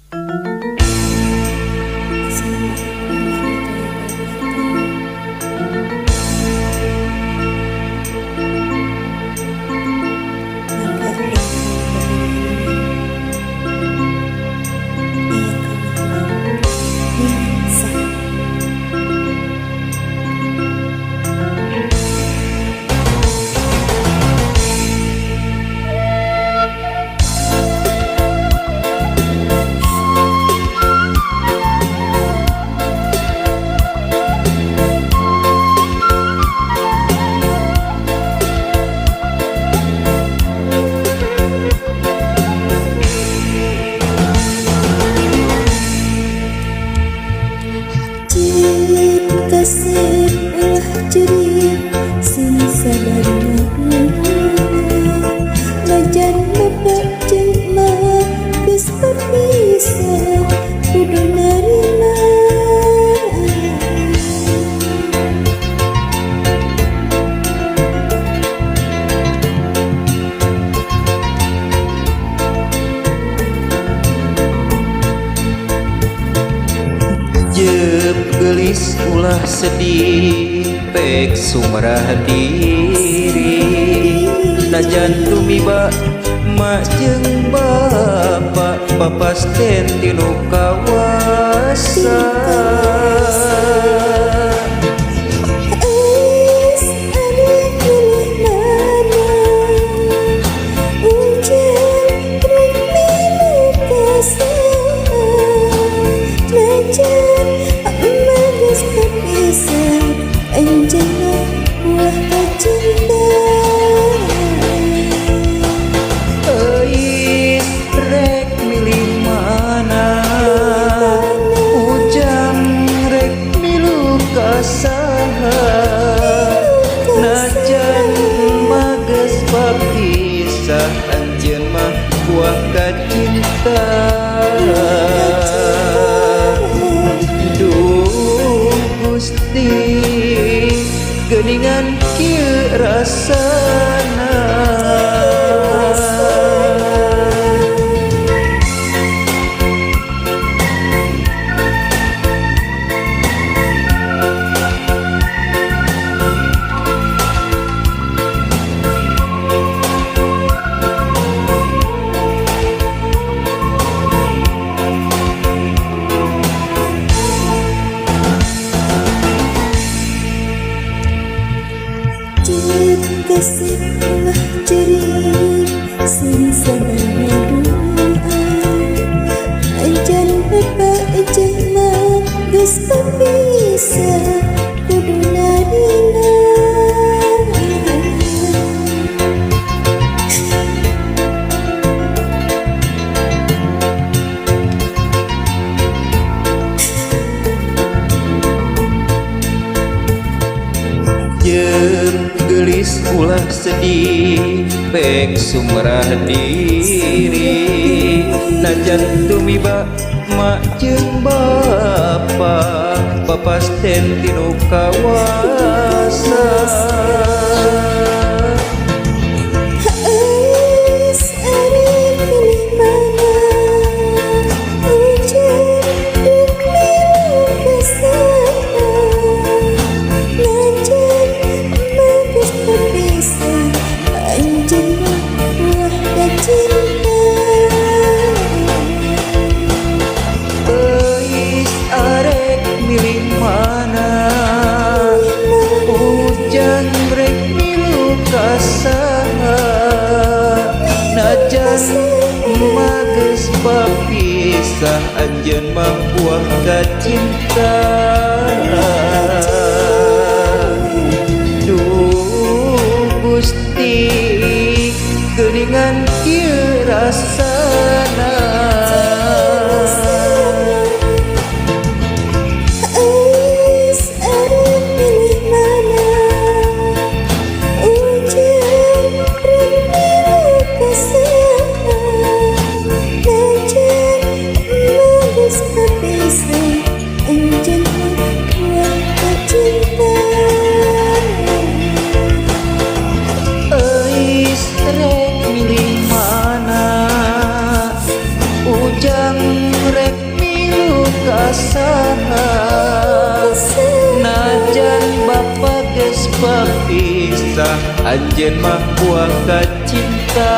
Assalamualaikum warahmatullahi wabarakatuh. Mangga aya kamar milih saha. Cinta ulah jerit, sing sabar ngadoa. Najan bapak jeung emak geus berpisah, kudu narima. Jep gelis, ulah sedih, pek sumrah diri. Najan tumiba mak jeung bapak, papasten ti nu kawasa. Eus arek milih mana, Ujang rek milu ka saha? Najan emak geus berpisah, anjeun mah buah kacinta. Eis rek milih mana, Ujang rek milu ka saha? Najan emak geus papisah, anjeun mah buah kacinta. Duh Gusti, geuningan kieu rasana. Ceuk kasep ulah jerit, sing sabar ngadoa. Najan bapak jeung emak geus papisah, kudu narima. Jep gelis, ulah sedih, pek sumrah diri. Najan tumiba mak jeung bapa, papasten ti nu kawasa. Eus arek milih mana, Ujang rek milu ka saha? Najan emak geus berpisah, anjeun mah buah kacinta. Eis arek milih mana, Ujang rek milu ka saha? Najan emak geus papisah, anjeun mah buah kacinta. Duh Gusti, geuningan kieu rasana. Eus arek milih mana, Ujang rek milu ka saha? Najan emak geus papisah, anjeun mah buah. ka saha? Najan bapa geus papisah, anjeun mah buah kacinta.